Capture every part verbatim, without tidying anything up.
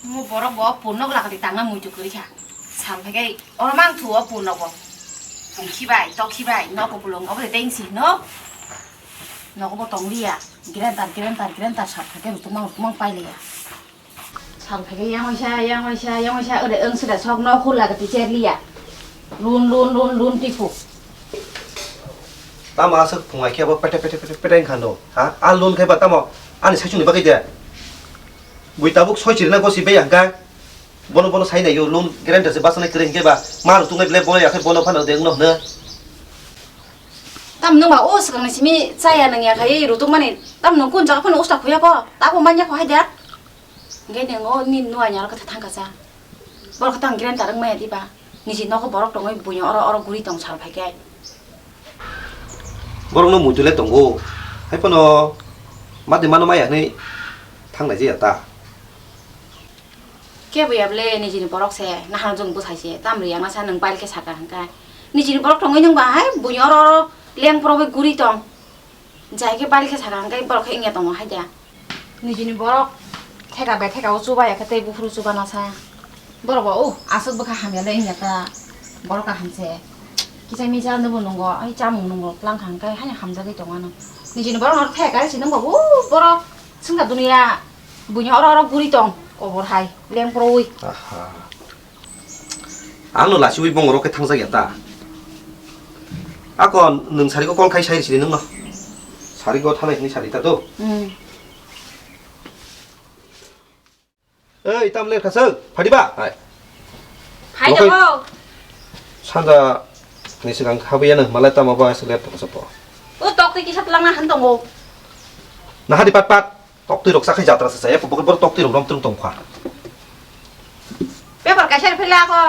Mo borok bo purno glak di tangna muitu kwrwi kha. Sal phai kai oro mang thu o purno bo. Pungkhi bai, tokhi bai, nogo bolong obo de tengsi no. Nogo bo tong liya. Grentar, grentar, grentar sal phai kai rutung mang, rutung mang pai liya. Sal phai kai yang oisa, yang oisa, yang oisa, ore ang sida sok no khur lagati cher liya. Lun, lun, lun, lun tipu. Tamo aswk phungai khe bo pete, pete, pete, pete wngkha no. Ha? A lun khai ba tamo ani saichung ni bagwi de. Bui tabuk soi chirina gosi bai ang kha. Bono, bono sai nai yo, lun grentar se basa nai kwrwi hwnkhe ba, ma rw tungnai ble bono ya khe bono phano de wngno hwno. Tam nwng ba o swkang ni simi chaya nang ya khai rutung mani, tam nwng kun jaga phano usta khuya ko, tabo man ya ko hai da. Hwnkhe nwng o ni nuwa nya ro khe thang kha cha. Bor khe tang grentar wng maya di ba. Niji nogo borok tongwi buino oro, oro guri tong sal phai khe. Borokno muitu le tongo. Hai phano mati mano maya hwnwi thangnai je ya ta. Kebo ya bole nijini borok se, nahar jong bwsai se, tamri yang sa nwng bail khe saka hwnkha. Nijini borok tongwi nwng ba hai buino oro, oro leng porogwi guri tong. Jai khe bari khe sakha hwnkhe borok khe wngya tongo hai da. Nijini borok theka bai theka o chuba ya khe tei buphuru chuba na sa. Borok bo o aswk bwkha hamya le wngya ta. Borok kaham se. Kisa misa nw bo nungo, ai chamung nungo tlang kha hwnkhe haino hamjagwi tongo ano. Nijini borok no theka se nung bo o borok swngkha duniya buini oro oro guri tong kobor hai leng poroi. Aha. Ang no lachiwi bongorok khe thangjak ya ta. Ako nwng sari ko call khai sai sini nwng no. Sari ko thanai hini sari ta do. Hmm. Ei, tam le khasang, phadi ba? Hai. Hai. Oke. Jago. Sanja ni sigang khabiya nwng malai tamo ba se le to sapo. O tok twi kisa twlangna han tongo. Nahadi pat pat. Toktwi rok chakhai jatra se chaya, bokol boro toktwi rok rom tung tong kha. Paper kaisa phila ko.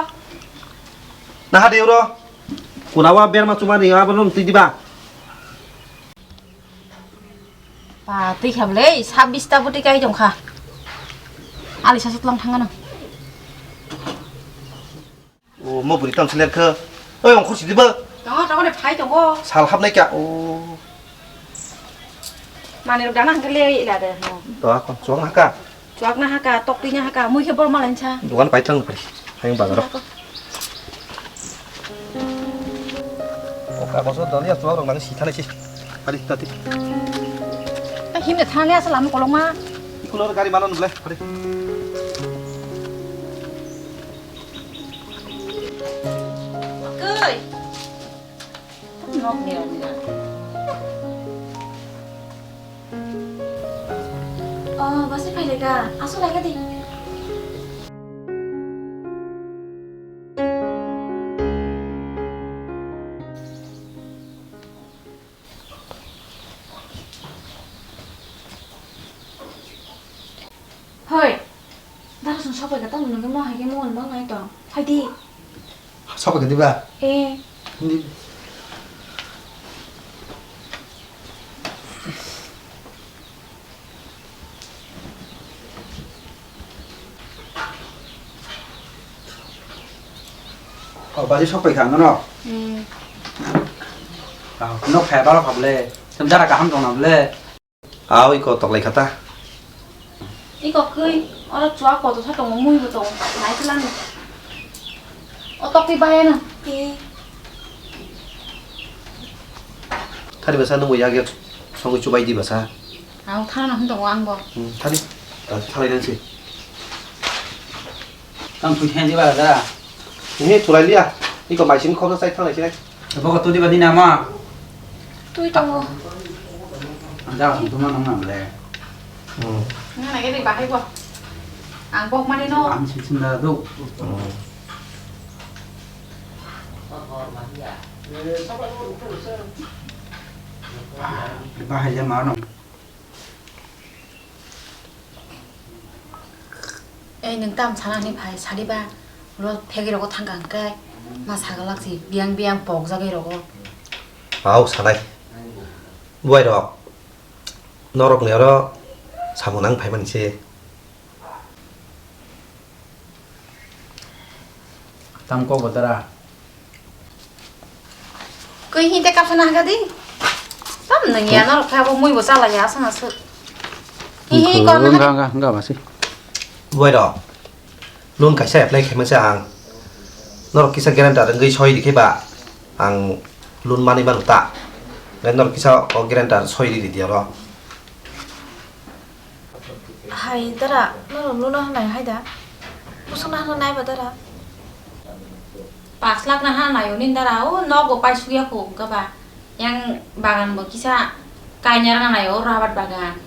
Naha de oro. Kunawa berma chuma ni abo nom twi diba. Pa twi kha bole, sabis ta buti kai tong kha. Ali sa sutlang thangano. O, mo bwrwi tong siler khe. Oi, ongkhor sidi bo. Tongo, tongo de phai tongo. Sal hapnai kya. O. Mani rok dana hangke le ila de. To, ako, chuak na haka. Chuak na haka, tok twi na haka, mui khe bor malai sa. Dukan pai tong phai. Hayung bazar. Ako. O, kagoso dali ya chuak rok nang si thanai si. Pari, tati. Ta himne thani asal am kolong ma. Ikulo gari manon ble, pari. Koi. Nok nira nira. Oh, basi phai leka. Aso leka di. Hoi, dara song sopai ka tamo nungke mo hai ke mo mang nai tong. Hai di. Sopai ka diba? Eh. Di. O, bari sok pai kha, nono? Hmm. Ah, nok phai balo kha bole. Tam jara kaham tong na bole. Aw, iko toklai kha ta. Iko kwi, oro chua koto sa tongo, mui bo tongo, nai tlang. O tokti bahai no. Eh. Thani basa nung bo yak yak songwi chubai di basa. Ang thana no hwn tongo ang bo. Hmm, thani. Ah, thalai nang si. Tang thui thang di ba da. Ni thulai liya. Iko mai sini khobor sai thalai sinai. Bogo tui di ba di nama. Tui tongo. Ang da tuma nang na le. Hmm. Nang na ke di bahai bo. Ang bok mani no. Ang si sinda do. Hmm. Bahai le ma no. Ei, nwng tam sana hwnwi phai, sadi ba? Ulo phegwi rogo thang kha hwnkhe ma sagalak si, biyang biyang pokjagwi rogo. Au, sanai. Buai rok. Norok ni oro samung nang phaimani se. Tam kok bo dara. Koi hi te kapsa na haga di. Tam nang ya norok kha bo mui bo chala ya aswk aswk. Hi hi ko na. Enggak, enggak, enggak, masih. Buai rok. Loan kaisa apply khaima se ang. Norok kisa guarantor wngwi soi rikhe ba ang loan manwi mano ta. Gai norok kisa o guarantor soi ridi oro. Hai dara, norok loan no hanai hai da? Kusuk no hana nai ba dara? Pash lakh na hana nai o nini dara, o nok bo pai suk ya kho wngkha ba. Yang bagan bo kisa kainwi rwna nai o, rabar bagan.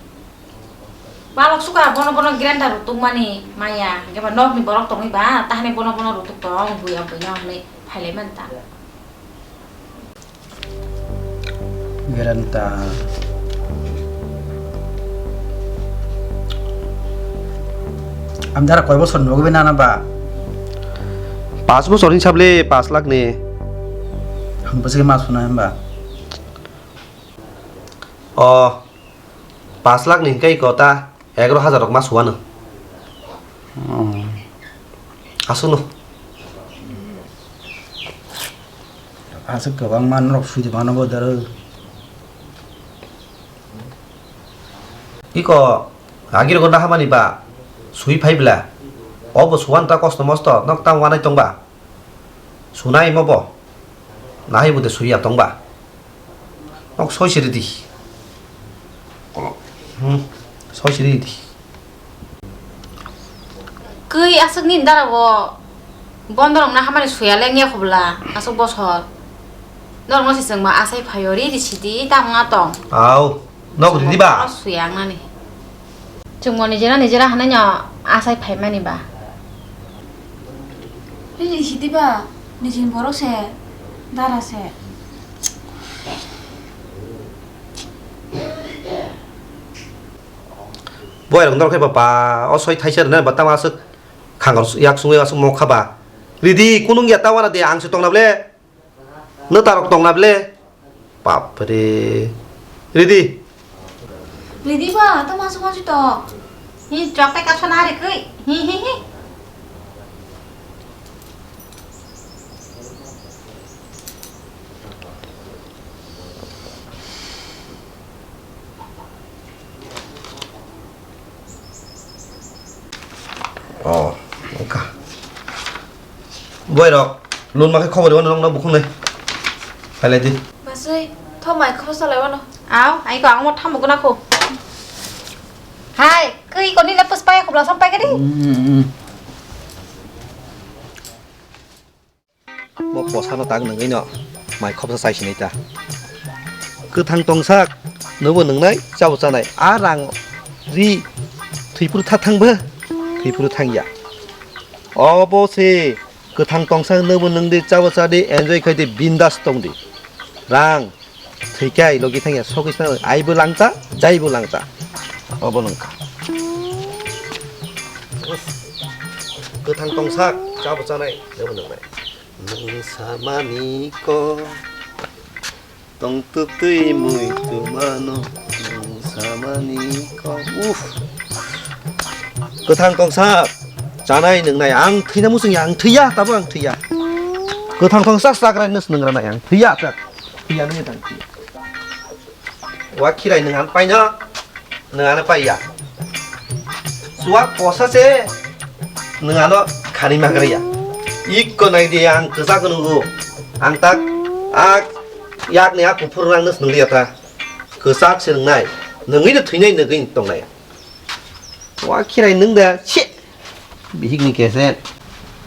Balok suka bono bono guarantor rok tungmani maya, hingke ba nokni borok tongwi ba, tahani bono bono rok tuk tong, buya buino hinwi phailai manta. Guarantor. Ang dara koi bosor nugwi nana ba? Pas bosor hisab le pas lakh ni. Ang bwswk ma suna hwnba? O, pas lakh ni hingke iko ta egaroh hajar rok ma suwano. Hmm. Aswkno. Aswk kwbangma norok sui di mano bo daro. Iko, agirok na hamani ba, sui phai bla. Obo suwan ta kosto mosto, nok tang wanai tong ba. Sunai mo bo. Nahai bo de suiya tong ba. Nok soi siri di. Hmm, soi siri di. Kwi aswk ni dara bo bondo rok na hamani suya le nge khobla aswk bosor. Norok no se chwng ma asai phaio ri ri sidi tamo nga tong. Au, nok ri di ba? Suya ang nani. Chwngbo nijera nijera hwnwi no asai phaimani ba. Nini sidi ba, nijini borok se, dara se. Boy rok norok khe ba, ba, o soi thaisa rwna ba tamo aswk khangor yak sungwi aswk mokha ba. Ridi kunung ya ta wana de ang se tongna ble. Nwtarok tongna ble? Bapre. Ridi. Ridi ba, to masu masu to. Hi, chok tai kapsa na hari kwi. Hi, hi, hi. Oh, wngkha. Boy rok, loan ma khe khobor rw nang no bukhung nai. Phailai di. Masui, tho mai khosa lai wano. Aw, ai ko ang mo thambo guna kho. Hai, kwi ko ni le pus pai khobla sam pai ka di. Mm, mm. Bo posano tak nungwi no mai khopsa chai sinai ta. Kwthang tongsak, nobo nungnai, chabo chanai. A rang ri thwipru tha thang ba, thwipru thang ya. Obo se kwthang tongsak nobo nung di, chabo cha di, enjoy khai di, bindas tong di. Rang Thwikai logi thangya sogwi sna ai bo langta, jai bo langta. Obo nungkha. Uff. Kwthang tongsak, chabo chanai, jabo nungnai. Nung samani ko. Tong tuk twi mui tumano. Nung samani ko. Uff. Kwthang tongsak, chanai nungnai. Ang thwina muchungya, ang thwiya, tabo ang thwiya. Kwthang tongsak, chakrai nus nungra nai ang thwiya, chak. Thwiya nungya tang thwiya. Wa khirai nwng ano paino, nwng ano paiya. Suwak kosa se nwng ano khani magraya. Ikko nai di ang kwchak nungo. Ang tak a yak ni a kuphur rang nus nungliya ta. Kwchak se nwngnai. Nwngwi no thwinai nwgwi tongnai. Wa khirai nwng da. Shi. Bihik ni kesen.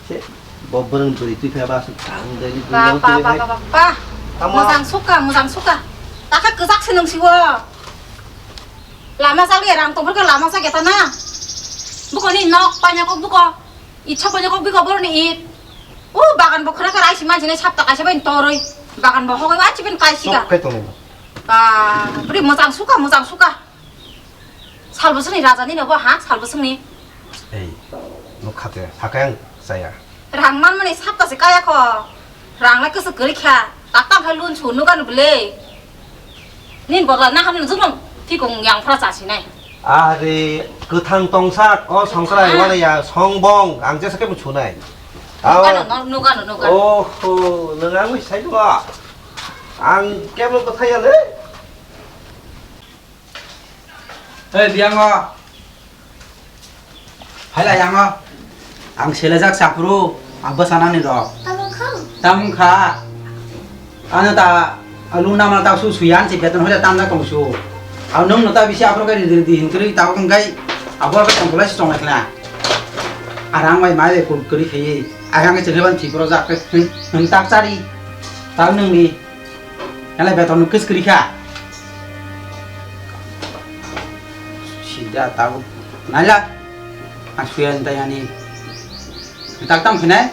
Se, bo bwrwng bwrwi twi phai ba aswk tang de ni Ba, bwrwng ba, twi ba, hai. Ba, ba, ba. Tamo. Mojang suka, mojang suka. Taka kwchak se nung siwo. Lama sak liya rang tongphor khe lama sak eta na. Buko ni nok panya kok buko. Itsa panya kok biko bor ni it. O bagan bo khra khra aisi manjine sapta kaisa bai toroi. Bagan bo hogoi wa chiben kaisika. Sok kai tongni. Ba, bri mojang suka, mojang suka. Salbwswkni raja ni nobo ha, salbwswkni. Ei, nukha te, sakai ang chaya. Rang manmani sapta se kaya kho. Rang lai kwswk kwrwi kha. Tak tak khai lun su nuga nu bwle. Nin bogla na hamni jumung thikung yang phra cha sinai. Are, kwthang tongsak, o songkrai Kwthang. Wala ya, songbong, ang jesa khe muchunai. Nuga Awa. Nu, nuga nu, nuga. Oho, nang ang sai dua. Ang keblo kwthai ya le. Hei, Biango. Hai la, Yango. Ang selajak saphuru, abo sanani rok. Tamo kham? Tamo kha. Ano ta, alu nama ta su suyan si beton hoja tamjak tong su. Ang nung no ta bisi aphuru kai ridi ridi hinkri ta kong kai. Abo abe tong kulai si tong lai khna. Arang mai mai kul kri khayi. Arang ke chengre ban thipro jak ke hin, hin tak chari. Ta nung ni. Nalai beton kis kri kha. Sida tau. Naila. Ang suyan ta yani. Tak tam khinai.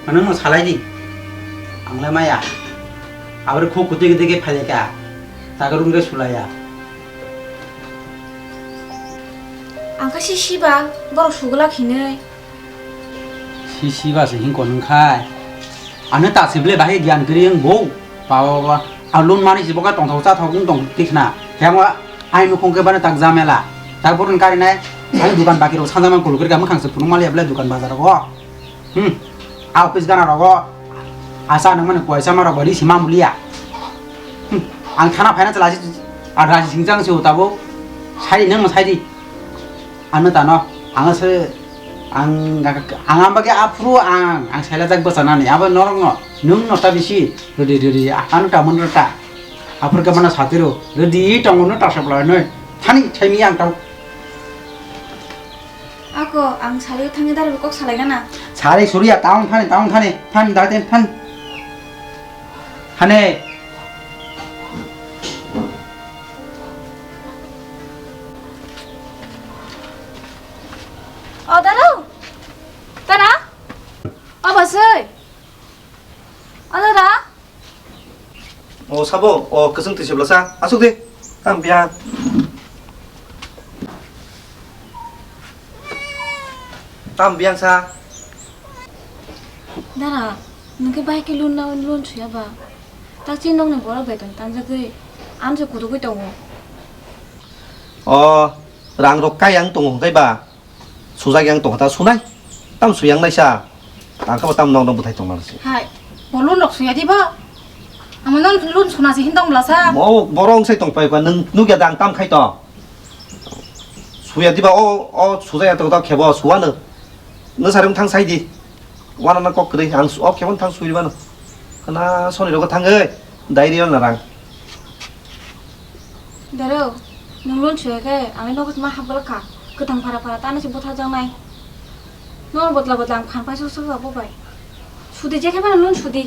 Manang no salai di. Ang le maya. Abri khuk kutik kutik ke phale ka. Tak rung ke sulaya. Ang kasi siba, borok sugulak hinui. Si, si ba se hingko nung khai. Ano ta sible bahai gyan kri ang bo. Ba, ba, ba. A loan mani si boka tong thok cha thok wng tong tikna. Yang wa ai no kong ke bana tak jamela. Tak borun kari nai. Ai dukan baki ro sanjama kul kri ka makhang se phunung mali able dukan bazar go. Hmm. A office gana rogo. Asa nang mani kuaisa ma rogo ri sima mulia. Hmm. Ang thana phaina chala si a raji singjang si utabo. Sai nang ma sai di. Ano tano, ang se, ang, ang, ang bagwi aphuru ang, ang sailajak bwchanani, abo norokno, nwng no ta bisi, rwdi, rwdi, ano ta, mwnro ta, aphuru khe mano satiro, rwdi, tongo no ta saplai noi, thani, thaimi ang tau. Ako, ang sari thangwi daro kok salai gana. Sari suriya, taung thani, taung thani, thani, dai thani, thani. Thani. O dara? Dara? O bwsai? O dara? O sabo, o kwchwng twi se bwlasa. Asuk de. Tam biya. Tam biyang sa. Dara, nwng khe bahai khe loan na loan suya ba? Tak chini nokni borok beton tangjagwi amsa kudugwi tongo. O, rang rok kayang tongo hwnkhe ba? Sujak yang tongkha ta sunai. Tam suyang naisa. Tangkha ba tam nokno bwthai tongma se. Hai, bo loan rok suya di ba? Amo non loan suna se hin tong bwlasa. Mo borok sai tong pai ba nwng nukya dang tam khai to. Suya diba o, o sujaya to, to khebo suwano. Nwng sarung thang sai di. Wana na kok kwrwi, ang su-, o khebo thang sui ribano. Khana soni rogo thangwi, diary o narang. Daro, nwng loan suya khe, ang nogo ma hap glak kha. Kwthang phara phara tani se butharjaknai. Nor botla botla ang phan paisa sok sok bo bai. Sudi je khe mano loan sudi.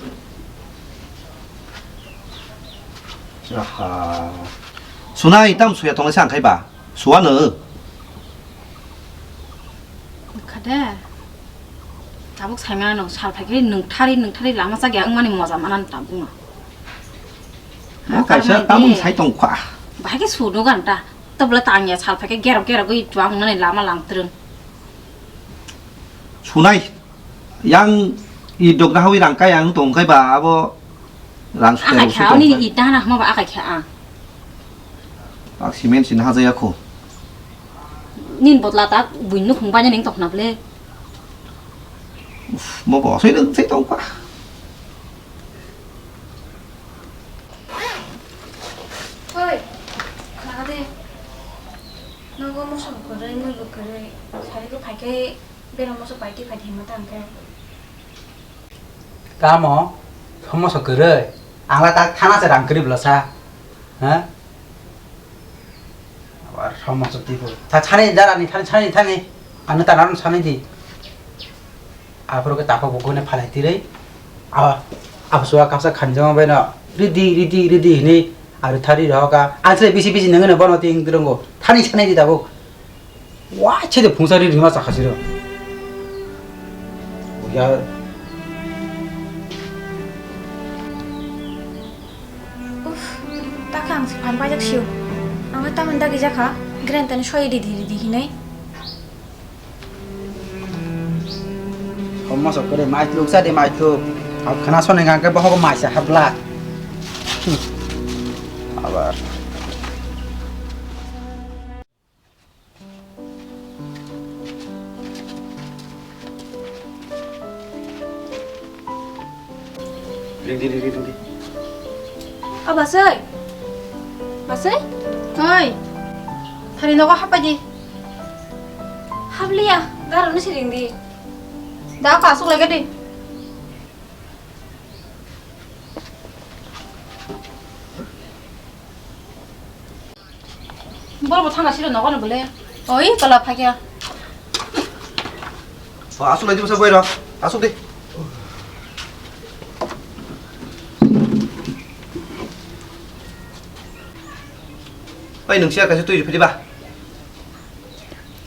Aha. Sunai tam suya tongnai sa ang khai ba. Suwano. Wngkha de. Tabuk saimano sal phaikhe nwngthari nwngthari lama chakya wngmani moja manani tabukno. Mo kaisa tamung sai tongkha. Bahai khe sudo ganta. Tobla tangya sal phaikhe gerok gerok gwi tuang wngnani lama langtrwng. Sunai. Yang i dogna hawi rang kai ang tong kai ba abo rang sutai akai rok kha, sui tong nini kai. Ita hana hama ba akai kha ang. Ak cement sin ha jaya kho. Nin botla tak buin nuk hung banya ning tok na ble. Uf, mo bo soi dong sei tong pa. Oi, khna de. Nogo moso kwrwi, mui bo kwrwi. Sari ko phai khe bero moso paiti phai thima tang khe. Tamo, somoso kwrwi. Ang la tak thana se rang kwrwi bwlasa. Ha? Abar somoso tipo. Tha thani dara ni thani thani thani. Ano ta naron sani di. Aphuru khe takhuk bo gune phalai tirwi. A, absua kapsa khanjama bai no. Ridi, ridi, ridi hini. Aru thari rohoka. Ansre bisi bisi nangano bono ting tirungo. Thani sani di tabuk. Wa, chede phungsa ri rima chakha siro. Ya. Uff, takha ang se phan paijak sio. Ang tamani dagi jakha, grand tani soi ridi ridi hinai. Homo sok kore mai tluk sa de mai tluk. Ab khana sone ngang ke bohogo mai sa habla. Hmm. Abar. Ring di, ring di, ring di. O Basoi. Basoi? Oi. Thari nogo hapai di. Habliya, garo no siring di. Da ka asuk lagi di. Bol bo thangna silo nogo no bole. Oi, tola phakya. O, asuk lai di bwsa bwai rok. Asuk di. Oi, nung siya kaisa twi phidi ba.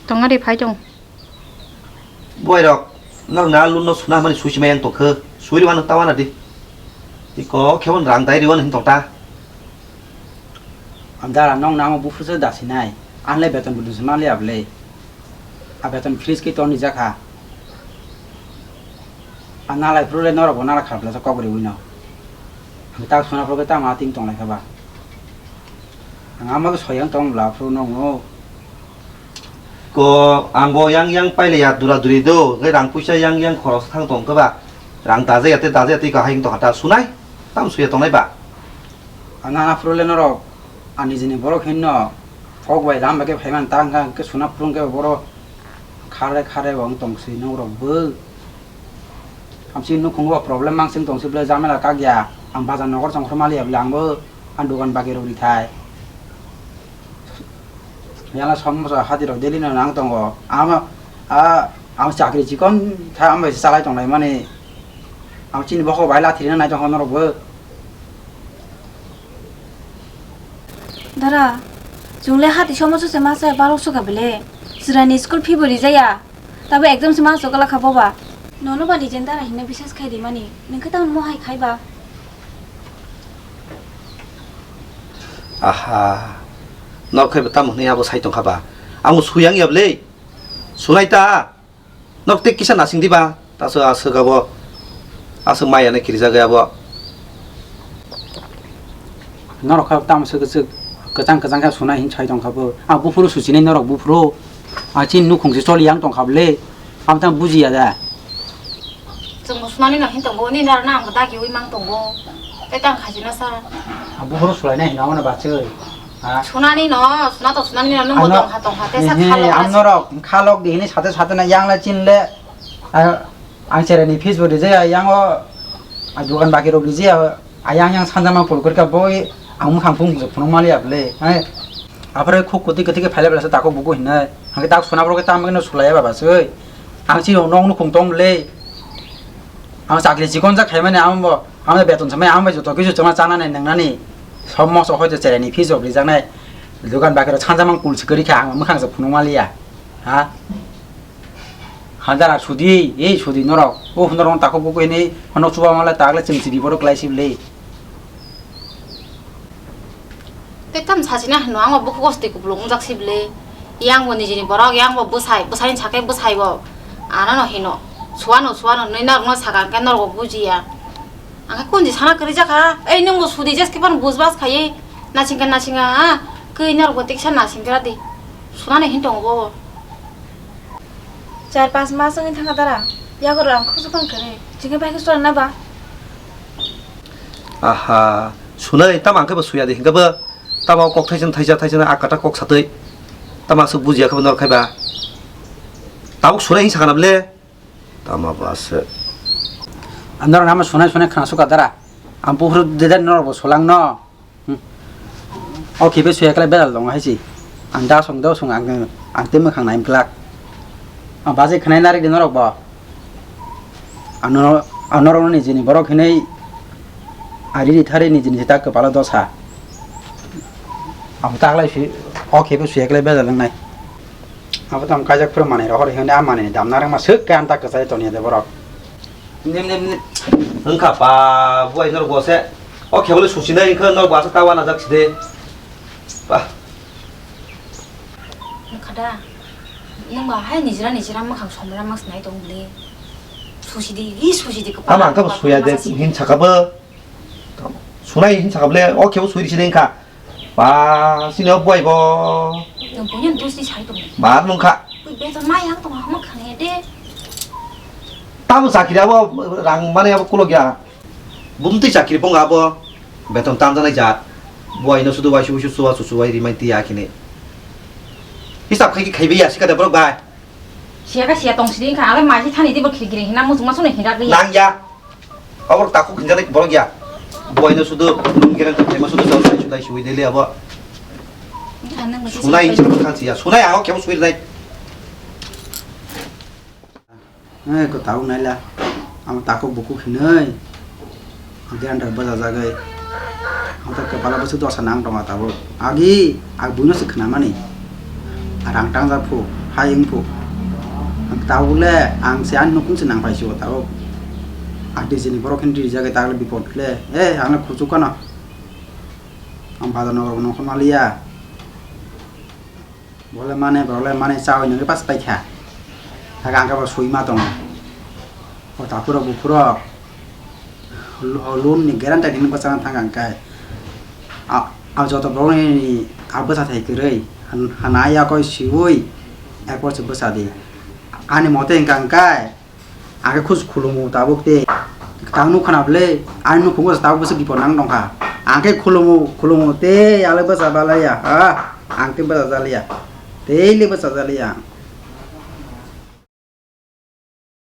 Tong ari phai tong. Bwai rok, nok na loan no suna mani sui simai yang tongkhe. Sui rwano tawana di. Iko khebon rang dai rwano hin tongta. Ang dara nong namo buphuru se dasinai. Anle beton budu se mali able. A beton freeze ke toni jakha. A nalai phuru le norok bo nala kharpla se kok riwi no. Ang tak suna phuru ke tama ting tong lai kha ba. Ang ama ke soyang tong bla phuru nong no. Ko ang bo yang yang paile ya dura duri do, ngai rang puisa yang yang khoros thang tong khe ba. Rang daje ya te daje ya te ka haing to hata sunai. Tam suya tongnai ba. Ang ana phuru le norok. Ani jini borok hinno kok bai lam bai khe phaiman ta wngkha, hwnkhe suna phuru wngkhe borok khare khare bo wng tong si norok bo. Amsi nukhungo problem mangsing tong si bwle jamela kak ya. Ang bazar nokor chongkhor mali ya bwle ang bo ang dogan bagi rok rithai. Yala som moso hati rok daily no nang tongo. Ama a ang chakri chikon tha ang bai chalai tong lai mani. Ang chini bokol bai lathiri na nai tong norok bo. Dara, chwng le hati somo suse ma chaya barok suka bele. Chwraini school fee bo rijaya. Tabo exam se ma chokala kha boba. Nono ba nijen dara hinna bisas khai rimani. Nwng khe tamo mohai khai ba. Aha. Nok khai ba tamo hwnwi abo sai tong kha ba. Amo suyang ya bele. Sunai ta. Nok tei kisa nasing diba, taso aswk abo, aswk maya nai kirijak abo. Norok kha tamo swk swk kwchang kwchang khe sunai hin sai tong kha bo. Ang buphuru suchinai norok buphuru. Ang chini nukhung se choli yang tong kha bole. Ang tamo bujiya da. Chwng bo sunani no hin tongo, nini aro na ang bo dagiwi mang tongo. Tei tang khachi na sa. Ang buphuru sulainai hino abo no bachwi. Ha? Sunani no, suna to sunani no, nwng bo tongkha tongkha, tesa khalok ang norok khalok di hini sate sate na yang la chin le. Ang, ang chereni fees bo rijaya, yang o, a dogan baki rok rijaya, a yang yang sanja ma pul kurka boi, ang mukhang phung phung phunuk mali ya bole. Hai. Apre khuk kuti kuti khe phaila bela sa tako buku hinai. Ang tak suna bro ke tam no sulaya baba soi. Ang si rong nong nukhung tong le. Ang chakri chikon jak khaimani ang bo. Ang beton samai ang bai joto kisu chama chanani nangnani. Sob moso hoito chereni fees rok rijaknai. Dogan bakiro sanjamang kul sikori kha ang mwkhang se phunuk maliya. Ha? Hanjara sudi, ei sudi norok. O norok tako buku ini honok chuba mala tagle chengsi di borok lai sible. Tei tam sachina hino, ang bo bukhuk gosti kupulung wngjak si bwle. Yang bo nijini borok, yang bo bwsai, bwsaini sakhe bwsai bo. Ano no hino, suano, suano, nwi norokno saka hwnkhe norokbo bujiya. Ang khe kunji sana kwrwi jakha, ei nwngbo sudi jes khe phano bujbas khaiwi nasingkha, nasingkha, ha? Kwi norokbo tei kisa nasingkha di. Sunani hin tongo bo. Char panch mas wngwi thangkha dara. Yago rang khoksa phang kwrwi. Chikhe bai khe sora na ba? Aha, sunai tamo ang khe bo suya de hinkhe bo. Tamo kok thaisa thaisa thaisa a kata kok satwi. Tamo aswk bujiya khe bo norok khai ba. Tabuk sunai hin sakha na bwle. Tamo bo aswk. Norok nama sunai sunai khna suka dara. Ang buphuru dede norok bo sulang no. Hmm. O khipe suya khlai bedal dong hai si. Ang da song do song ang, ang tei mwkhang nai glak. Ang bajai khnai narik di norok bo. Ang no, ang norok no nijini borok hinui ari ri thari nijini tak kwpalo dosa. Ang taklai si o khipe suya khlai bedal wngnai. Abo tamo kaijak phuru manwi rohor hinui a manwi ni dam narwkma swk khe ang tak kwchai toniya de borok. Nim, nim, nim. Wngkha pa, buai norok bo se. O khe bole susi nai wngkha, norok bo aswk ta uanajak si de. Pa. Wngkha da. Nwng ba hai nijra nijra mwkhang somra mas nai tong bwle. Susi di, hi susi di kwpal. Tamo ang khe bo suya de, hin saka bo. Sunai hin saka bole, o khe bo sui risi de wngkha. Ba, sini o buai bo. Nwng buino dusni sai tong. Ba, nwng kha. Bui beton mai yang tong, hama khane de. Tamo chakri abo rang mane abo kulok ya. Bumtwi chakri bong abo. Beton tamjanai jat. Buaino sudu waisu waisu suwa susu wai rimai tiya khini. Hisab khai khai biya sikada borok bai. Siya ka siya tong sidi wngkha, ale mai si thani di bo khiri khiri hina muchung ma sunu hina ri. Nang ya. Abor takhuk hinjak borok ya. Boino sudu lung geren tongma sudu jol sai sudai sui dele abo. Sunai hinjak khan siya. Sunai ang kebo sui nai. Eh, ko tau naila. Ang takhuk bukhuk hinoi. Ang khe andar bwchajagwi. Ang ta kwpalo bwswk dosa nang tongo tabuk. Agi, ang buino se khnamani. Rang tangjak phu, hai wng phu. Ang tabuk le, ang se ani nukhung se nang phai sio tabuk. Ang tei chini borok khe rijagwi takle bipot le. Eh, ang le kuchuk kano. Ang bazar nogo nongkhor maliya. Bole mane, borok le mane chawi nungwi pas paikha. Aga angka bo sui ma tongo. O takhurok bukhurok. Lo-, loan ni guarantee ni bwchana thang ang kai. A, a joto borok ni a bwsa thai kwrwi. Han-, hana ya koi siwi. Erpor se bwsa di. Ani mote hwnkha ang kai. Ang khe khus khulumu tabuk tei. Tang nuk khana bwle, ani nukhungo tabuk bwswk bipor nang tongkha. Ang khe khulumu, khulumu tei ale bwsa balaya. Ah, ang tei bwsa jalaya. Tei le bwsa jalaya.